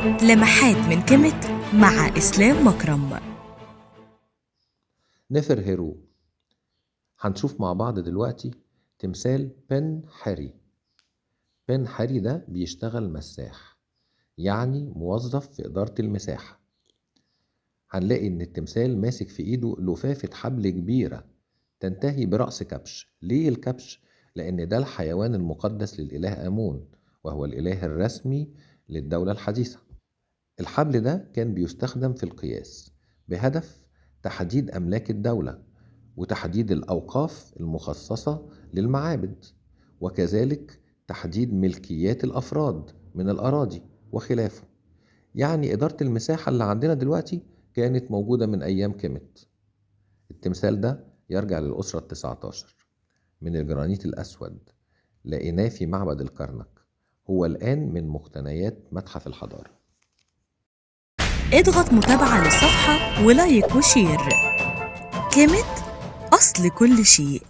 لمحات من كيميت مع إسلام مكرم. نفر هيرو. هنشوف مع بعض دلوقتي تمثال بن حري. بن حري ده بيشتغل مساح، يعني موظف في إدارة المساحة. هنلاقي إن التمثال ماسك في إيده لفافة حبل كبيرة تنتهي برأس كبش. ليه الكبش؟ لأن ده الحيوان المقدس للإله آمون، وهو الإله الرسمي للدولة الحديثة. الحبل ده كان بيستخدم في القياس بهدف تحديد أملاك الدولة وتحديد الأوقاف المخصصة للمعابد، وكذلك تحديد ملكيات الأفراد من الأراضي وخلافه. يعني إدارة المساحة اللي عندنا دلوقتي كانت موجودة من أيام كيمت. التمثال ده يرجع للأسرة ال19 من الجرانيت الأسود، لقيناه في معبد الكرنك، هو الآن من مقتنيات متحف الحضارة. اضغط متابعة للصفحة و like و share. كيميت أصل كل شيء.